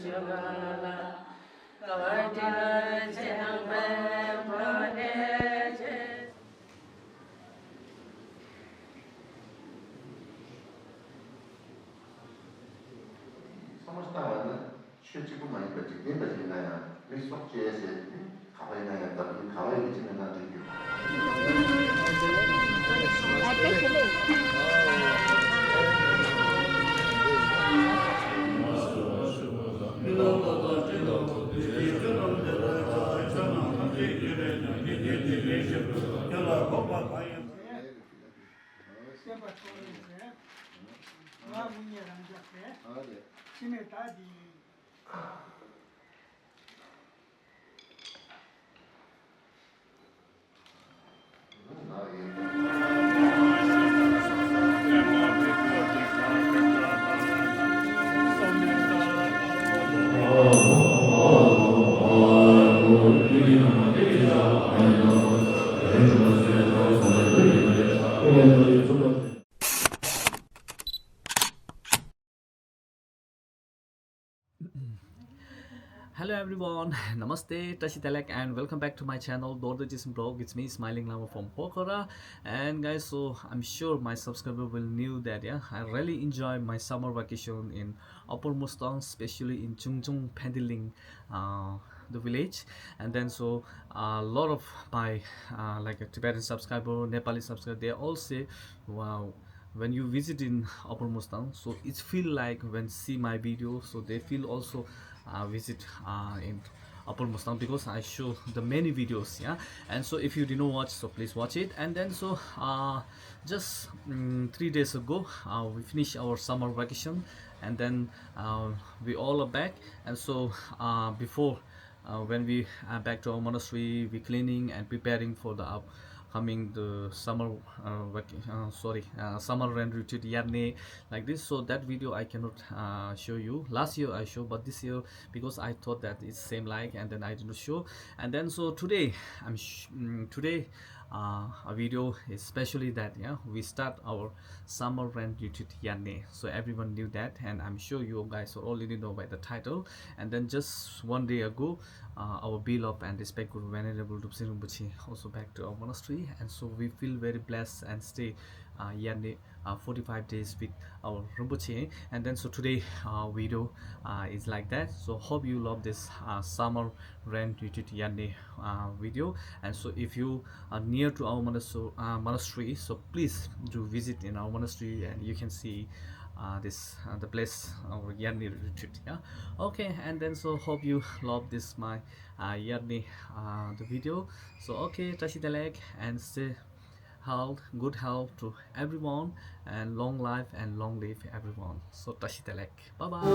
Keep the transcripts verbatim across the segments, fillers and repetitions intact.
བསམ་བློ་བཏང་བ་ནི་ཆོས་གཅིག་པུ་མ་ཡིན་པ་འཇིག་རྟེན་པ་ཞིག་ཡིན་ན་ཡང་མི་སྲོག་བཅད་ཟེར་དེ་ག་པར་ཡིན་ན་ཡང་བདག་རྐྱེན་ག་པར་ཡིན་གཅིག་མིན་ན་འགྲིག་གི་ཡོད། སེམས་པ་སྟོང་ཉིད་ཟེར། ང་དངོས་གཉེན་རང་རྒྱལ་ཟེར། ཨ་རེད། ཕྱི་མའི་བདག་འདི་ཡིན། Hello everyone, Namaste, བཀྲ་ཤིས་བདེ་ལེགས, and welcome back to my channel, Dorda Jason Blog. It's me, Smiling Lama from Pokhara. And guys, so I'm sure my subscriber will knew that, yeah, I really enjoy my summer vacation in Upper Mustang, especially in Chungcheong Phandiling, uh, the village. And then so a lot of my, uh, like, a Tibetan subscriber, Nepali subscriber, they all say, "Wow, when you visit in Upper Mustang, so it's feel like when see my video, so they feel also, uh, visit, uh, in Upper Mustang, because I show the many videos, yeah." And so if you didn't watch, so please watch it. And then so, uh, just, mm, three days ago, uh, we finished our summer vacation, and then, uh, we all are back. And so, uh, before, uh, when we are back to our monastery, we cleaning and preparing for the upcoming the summer, uh, vac- uh, sorry, uh, summer rain retreat Yarne, like this. So that video I cannot, uh, show you. Last year I show, but this year, because I thought that it's same like, and then I didn't show. And then so today I'm sh- mm, today, uh, a video is specially that, yeah, we start our summer rain retreat Yarne. So everyone knew that, and I'm sure you guys already know by the title. And then just one day ago, uh, our beloved and respected Venerable Drupsing Rinpoche also back to our monastery, and so we feel very blessed and stay, uh, Yarne, uh, forty-five days with our Rinpoche. And then so today, uh, video, uh, is like that. So hope you love this, uh, summer rain retreat Yarne, uh, video. And so if you are near to our monastery, uh, monastery, so please do visit in our monastery, and you can see, uh, this, uh, the place, our Yarne retreat. Yeah. Okay, and then so hope you love this my, uh, Yarne, uh, the video. So okay, བཀྲ་ཤིས་བདེ་ལེགས, and stay health, good health to everyone, and long life and long live everyone. So བཀྲ་ཤིས་བདེ་ལེགས. Bye bye.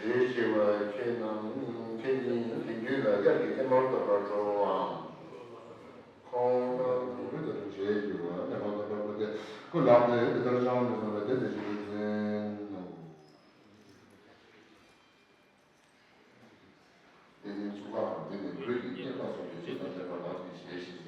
ཞེས་བྱ་བ་ཁྱེད་རྣམས་ཁྱེད་ཉིད་དེང་དུས་ལ་དབྱར་གྱི་ཨེ་མར་ལྟ་བར་འགྲོའམ། ཁོང་རྣམས་དེང་དུས་ལྟ་བུ་བྱས་ཀྱི་བ་ཨེ་མར་ལྟ་བར་འགྲོ་སྟེ་སྐུ་ལག་དེ་འདི་ལྟར་བཅང་ནས་སོང་བས་དེ་དེ་ཞིག་ལ་འཛིན་ནོ། དེ་ནས་ཚུགས་ཀའང་དེ་ནས་བོད་ཀྱི་གཉེར་པ་སོགས་ཀྱི་ཆེད་དུ་བསྟན་པ་ལག་ཏུ་བཞེས་ཤིང་།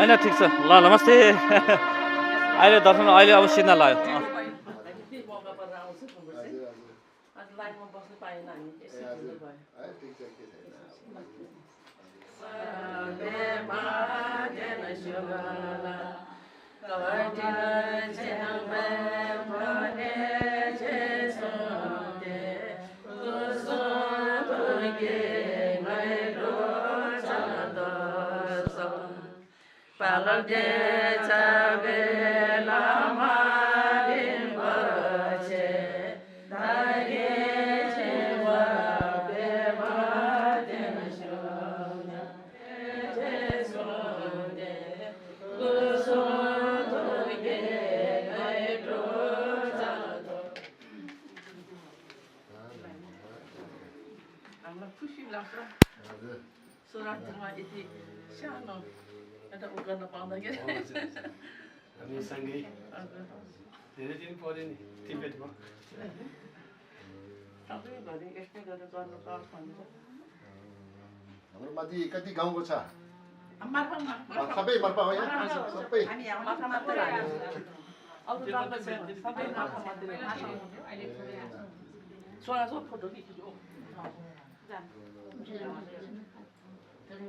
होइन, ठिक छ। ल, नमस्ते। अहिले दर्शन, अहिले अब सिधै लाग्यो। अँ। आज लाइनमा बस्नु पाएन हामी, यसै ढिलो भयो। སོ་ར་དུ་མ་ཨི་ཏི་ཤ་ནོ། ཨ་ད་ཨུ་ག་ན་པང་ད་གེ། ཨ་ནི་སང་གི། ཨ་ད། དེ་རེ་ཅིན་པོ་རེ་ནི་ཏི་བེད་མ། ད་དུ་ག་རེ་ཨེ་ཏི་ག་རེ་ག་ནོ་ག་ཁོ་ནི། ཨ་མ་ཏི་ཀ་ཏི་གང་གོ་ཆ། ཨ་མ་ར་མ། ཨ་ཁ་པེ་མ་པ་ཡ། ཁ་པེ། ཨ་ནི་ཨ་མ་ཁ་མ་ཏི་ར། ཨ་ལུ་ག་པ་ཆ་ཁ་པེ་མ་ཁ་མ་ཏི་ར། སོ་ཡ་སོ་ཕོ་ཏོ་ནི་ཁི་ཇོ། ཨ་ནི་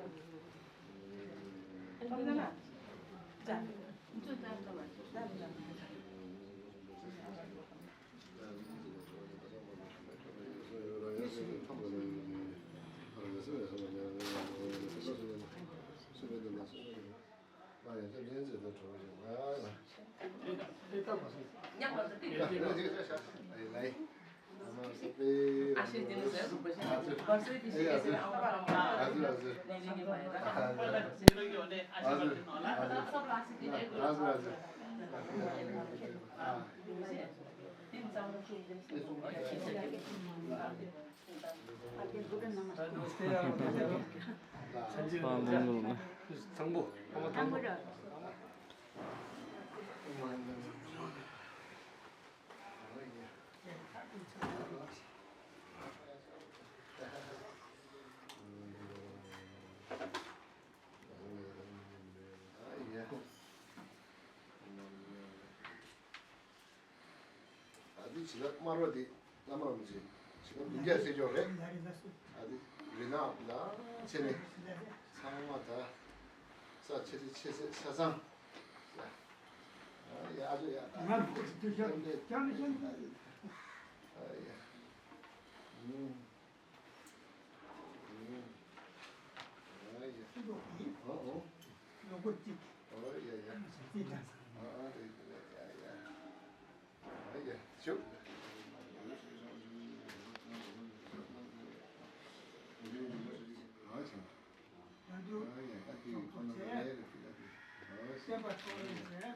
བྱིས་པ་དམར་བ་འདི་བླ་མ་རིན་པོ་ཆེ་བྱིས་པ་བདུན་བརྒྱ་ཟེར་ཀྱོག་རེད། ཨ་ནི་རི་ནག་ལ་ཆེ་ནས་ཚང་མ་ད་ས་ཆེ་ཆེ་ཆེ་ཆེ་ས་ཚང་ཡ་ཨ་ཅོ་ཡ་ད་ང་ཚོ་དུས་ཤོག་ཀྱང་ཀྱང་ཀྱང་ཨ་ཡ་ཨུམ། ཨ་ཡ། ཨ་ཨོ། ལོ་འཁོར་གཅིག་ཨོ་ཡ་ཡ། ཨ་ཨ་རེད་རེད་ཡ་ཡ། ཨ་ཡ་ཤུ། ཨ་ཡ་ད་ཁྱེད་ཁོ་ན་རེད་རེད་ཁྱེད་ད་ཁྱེད། ཨོ་ཤ། བསྟན་པ་འཚོ་བའི་ཚེ།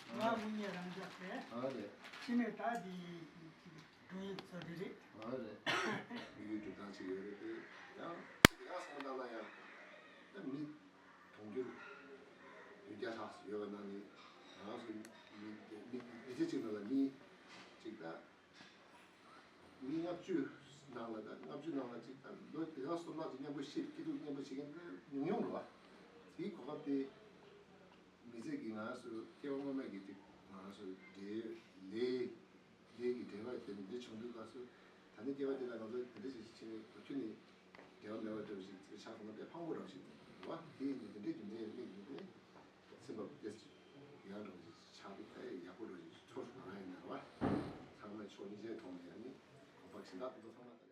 ང་དངོས་གནས་རང་རྒྱལ་ཚེ། ཨ་རེད། ཕྱི་ནས་ད་འདི། སྒྲུང་ཡིག་ཚོ་འདི་རེད། ཨ་རེད། མི་ཡུལ་འགྲོ་སྟངས་ཅིག་ཡོད་རེད་དེ། ཡང་ཅིག་ཡང་སོང་ད་ལ་ཡང་། ད་མི་དུང་རྒྱུར་ཡུལ་རྒྱ་ལྷག་ཡོད་པ་ནང་ནས་ང་རང་ཚོ་མི་མི་མི་ཚེ་གཅིག་ནང་ལ་མི་ཅིག་ད་མི་ལྔ་བཅུ་ནང་ལ་ད་ལྔ་བཅུ་ནང་ལ་ཅིག་ད་ལོ་དེ་ག་སོ་ལྔ་ཅིག་མཉམ་པོ་ཤི་སྐྱིད་སྡུག་མཉམ་པོ་བྱེད་མཁན་ད་ཉུང་ཉུང་རེད་བ། དེའི་གོ་སྐབས་དེ་མི་ཚེ་གི་ང་རང་ཚོ་སྐྱེ་བ་སྔོན་མ་གི་ཅིག་ང་རང་ཚོ་འབྲེལ་ལས། ལས་ཀྱི་འབྲེལ་བ་དེ་འདྲ་བྱུང་དུས་སྐབས་སུ་ད་ནི་སྐྱེ་བ་དེ་ལ་ང་ཚོ་དེ་འདྲ་ཞིག་བྱས་ནས་ཁྱོད་ནི་འབྲེལ་བ་མེད་པ་འདྲ་བ་ཞིག་ཆགས་སོང་ན་དཔེ་ཕངས་པོ་འདྲ་བ་ཞིག་འདུག་བ། དེ་ཡིན་དུས་དེ་འདྲའི་རྒྱུ་མཚན་དམིགས་ནས་དེ་སེམས་པ་དེ་ཡང་འདྲ་བ་ཞིག་ཆགས་པའི་ཨེ་ཡག་པོ་འདྲ་བ་ཞིག་ཚོར་སོང་ང་ཡིན་ན་བ། ཚང་མས་ཕྱོགས་གཉིས་ཆའི་ཐོག་ནས་ཡང་ནི་གོ་སྐབས་གཞན་དག་དེ་ཚོ་ཚང་མ་ད།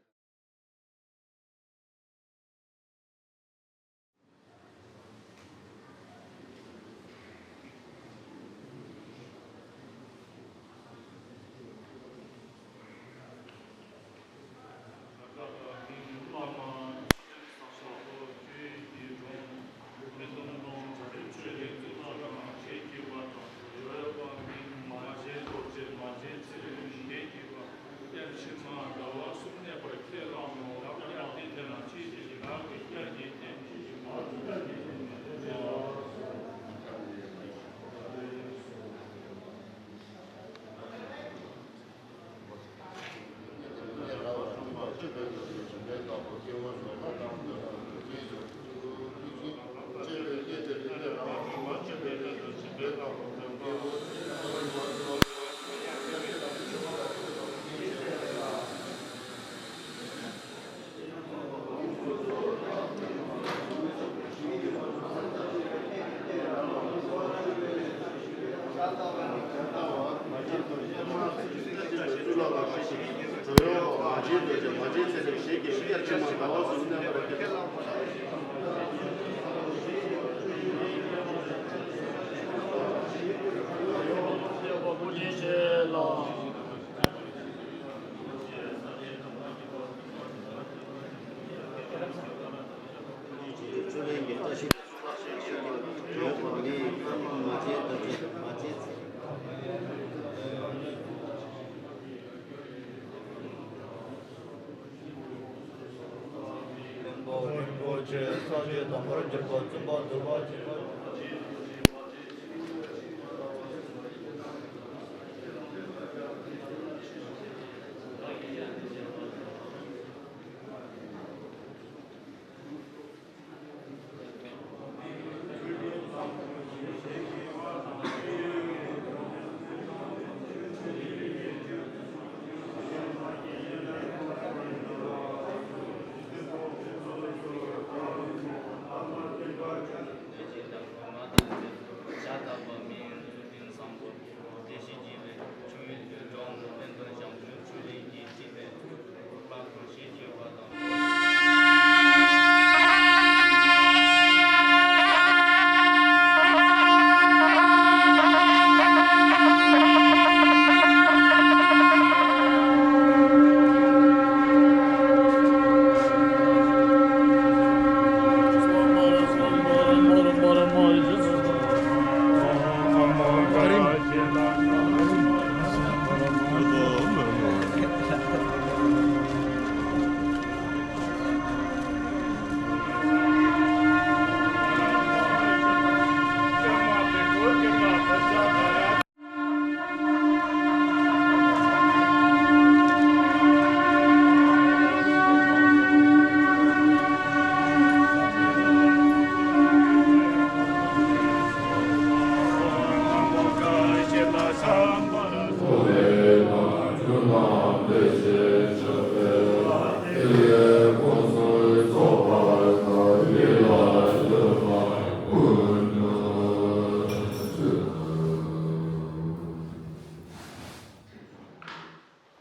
ལྷུན་པོ་རིན་པོ་ཆེ་ས་གཞི་དང་པོར་གྱུར་པ། བཙུན་པ་དུ་མ་བྱེད་པ།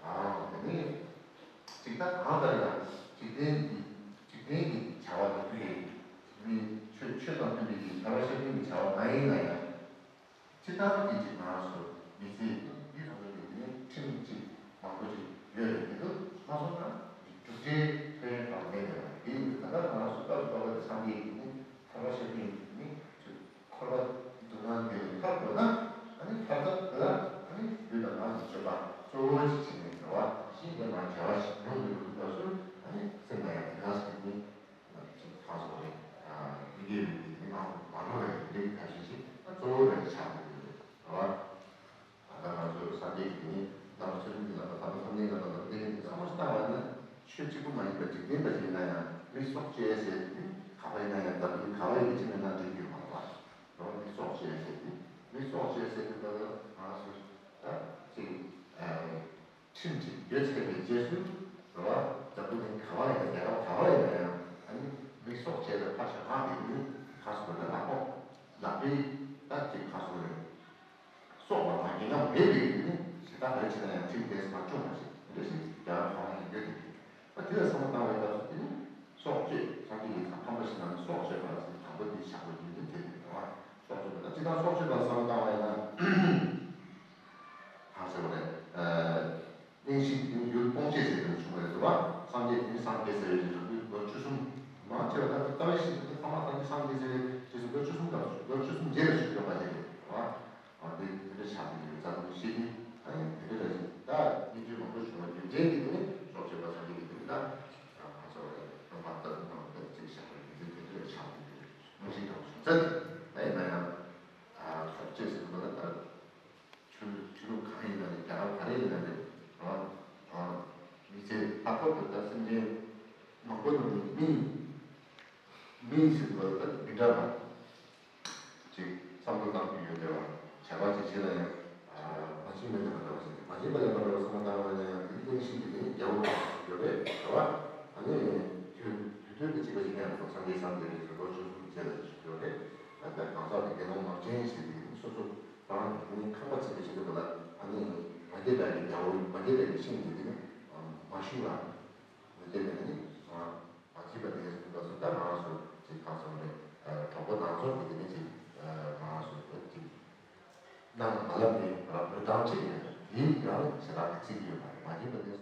ཨ་དེ་ནས་ཅིག་ད་གང་ལྟར་ཡང་འཇིག་རྟེན་གྱི་འཇིག་རྟེན་གྱི་བྱ་བ་ལ་བརྒྱུད་དེ་མི་ཆོས་ཆོས་དང་མཐུན་པའི་གི་བྱ་བ་ཤེས་ལྡན་གྱི་བྱ་བ་མ་ཡིན་ན་ཡང་། སྤྱིར་བཏང་གི་ཅིག་ང་རང་ཚོ་མི་ཚེ་འདི་ཚོ་ལ་དེ་ནས་ཁྲིམས་ཅིག་མང་པོ་ཅིག་ཡོད་རེད། དེ་ཚོ་མ་སོང་ན་སྒྲུབ་བྱའི་ཕན་ཡོན་གང་མེད་པ་དེ་ཡིན། ད་ལྟ་ང་རང་ཚོ་སྐབས་སུ་བབས་པ་དེ་སངས་རྒྱས་ཀྱི་ནི་ཐར་པ་ཤེས་ལྡན་གྱི་ནི་ཚུལ། འཁོར་བ་སྡུག་བསྔལ་འདི་ལས་ཐར་དགོས་ན། ཨ་ནི་ཐར་ཐབས་དེ་ལ་ཨ་ནི་ལུས་དང་ངག་གི་སྤྱོད་པ་གཙོ་བོ་ཞིག་བྱས་ནས་འགྲོ་བ་ཞིག་ལས་མ་བྱ་བ་ཞིག་ཡོང་དགོས་པའི་སྐབས་སུ། ཨ་ནི་སེམས་ལ་ཡང་དེ་ག་ཟེར་ནི་ཅིག་གང་སོགས་རེད། མི་དགེ་བའི་ནི་ང་མ་འགྲོ་བའི་ལས་ཀྱི་ཁ་ཞིག་ཞིག་ཨ་གཙོ་བོ་རེད་ཆགས་ཀྱི་ཡོད་རེད། རེད་བ། ད་ལྟ་ང་ཚོས་སངས་རྒྱས་ཀྱི་ནི་ལམ་ཚུལ་གྱི་ལམ་པ་དམ་པ་ཐོབ་ནས་ལམ་པ་ལ་བརྟེན་ནས་བསམ་བློ་བཏང་བ་ན་ཆོས་གཅིག་པུ་མ་ཡིན་པ་འཇིག་རྟེན་པ་ཞིག་ཡིན་ན་ཡང་མི་སྲོག་བཅད་ཟེར་དེ་ག་པར་ཡིན་ན་ཡང་འཛམ་བུའི་ག་པར་ཡིན་གྱི་ཅི་མིན་ན་འགྲིག་གི་མ་རེད་པ། རོ་མི་སྲོག་བཅད་ཟེར་དེ། མི་སྲོག་བཅད་ཟེར་དེ་ལྟ་བུ་ང་ཚོས་ད་ཅིག་ཨ་ཁྲིམས་ཅིག་ཡོད་ཚད་པའི་རྗེས་སུ་རོ་བ་འཛམ་བུ་གླིང་ག་པར་ཡིན་ན་རྒྱལ་ཁབ་ག་པར་ཡིན་ན་ཡང་ཨ་ནི་མི་སྲོག་བཅད་པའི་ཕར་ཕྱོགས་ང་དེ་ནི་ག་སོ་ད་ལག་པ་ལག་པའི་ད་ཅིག་ག་སོ་རེད། སྲོག་ལ་ང་རྒྱལ་ཁ་མེད་པའི་ནི་ཞེ་དྲག་རེ་ཆེ་ན་ཡང་ཁྲིམས་དེས་མ་བཅུག་པ་ཞིག་འདི་འདྲ་ཞིག་རྒྱ་གར་གོང་ལ་ཡོད་དེ། ཨ་དེ་ལ་བསམ་བློ་བཏང་བའི་སྐབས་སུ་དེ་ནི་སྲོག་གཅོད་སངས་རྒྱས་ཀྱི་ཁམས་པ་ཞིག་ན་ནི་སྲོག་གཅོད་པ་ཞིག་དང་པོ་དེ་བཞག་པ་ཡིན་དུས་དེ་ནི་རེད་བ། སྲོག་གཅོད་པ་ད་ཅི་ལྟར་སྲོག་གཅོད་པ་བསམ་བློ་བཏང་བ་ཡིན་ན། གང་ཟེར་བ་རེད། གླེང་གཞི་དེ་ནི་ཡུལ་སྟོང་བྱེད་ཟེར་དུས་བྱུང་བ་རེད་འདུག་བ། སངས་རྒྱས་དེ་ནི་སངས་རྒྱས་ཟེར་བའི་རིང་དུས་ལོ་བཅུ་གསུམ་མང་ཆེ་བ་ད་ལྟ་བའི་ཞིག་ཏུ་ནི་ཐ་མ་ད་ནི་སངས་རྒྱས་ཟེར་བའི་རྗེས་སུ་ལོ་བཅུ་གསུམ་སྐབས་སུ་ལོ་བཅུ་གསུམ་རྗེས་ལ་བྱུང་ཡོད་པ་ཞིག་རེད་བ། འོ་དེ་དེ་འདྲ་ཆགས་ཀྱི་ཡོད་ཙང་གཞི་དེ་ཨ་ནི་དེ་འདྲ་རེད། ད་སྙིང་རྗེ་མང་པོ་བྱུང་བ་རྒྱུ་རྐྱེན་གྱིས་དེ་ནི་སྲོག་གཅོད་པ་སངས་རྒྱས་ཀྱི་དེ་ནི་ད་གང་ཚོ་རེད། སྟོན་པ་ལྟ་བུ་ནང་དུ་ཅིག་བཞག་པའི་རྒྱུ་མཚན་དེ་འདྲ་ཆགས་ཀྱི་ཡོད། རྨང་གཞི་དང་བྱུང་ཚད་དེ་ད་ཡིན་ན་ཡང་སྲོག་གཅོད་ཟེར་བ་ལ་ད་ཆོས་ཆོས་ལུགས་གང་ཡིན་ན་རེད། རྒྱལ་ཁབ་ག་རེ་ཡིན་ན་རེད། རང་རང་མི་ཚེ་ལྷག་པར་དུ་ད་སེམས་ཅན་མང་པོ་ནང་ནས་མི་མི་ཟེར་བ་ད་མི་འདྲ་བ། ཅིག་བསམ་བློ་བཏང་རྒྱུ་ཡོད་དེ་བ། བྱ་བ་ཅིག་བྱེད་ན་ཡང་། མ་བྱིན་པ་ལེན་པ་འདྲ་བ་ཞིག་མ་བྱིན་པ་ལེན་པ་འདྲ་བ་བསམ་བློ་བཏང་བ་ན་ཡང་དེའི་གླེང་གཞི་དེ་ནི་རྒྱལ་པོ་ཡོད་རེད་བ། ཨ་ནི་དུས་དུས་སྟོན་དེ་གཅིག་པ་ཡིན་ན་ཡང་སངས་རྒྱས་སངས་རྒྱས་རེད་ཟེར་ལོ་བཅུ་གསུམ་རྗེས་ལ་ཡོད་རེད། ཨ་ད་གང་ཟག་དེ་དགེ་སློང་ནག་ཅན་ཞིག་དེ་ནི་སོ་སོ། རང་ནི་ཁང་པ་བརྩིགས་པའི་ཆེད་དུ་ལ་ཨ་ནི་མ་སྐྱེས་པའི་རྒྱལ་པོ་མ་སྐྱེས་པའི་ཤིང་འདི་དེ་ནི་མ་ཞུ་ལ་མ་སྐྱེས་པའི་ནི་མ་སྐྱེས་པའི་ནི་ལ་སུ་ད་རང་སུ་ཅིག་གང་སོང་རེད། གྲོགས་པོ་ནང་ཚོགས་ཀྱི་དེ་ནི་ཅིག་རང་སུ་ཅིག་གནང་མ་ལབ་ནི་རང་བོད་ཐང་ཅིག་ཡིན་དེའི་ཡང་ཞེ་དྲག་གི་བརྩིགས་ཡོད་པ་མ་སྐྱེས་པའི་ནི།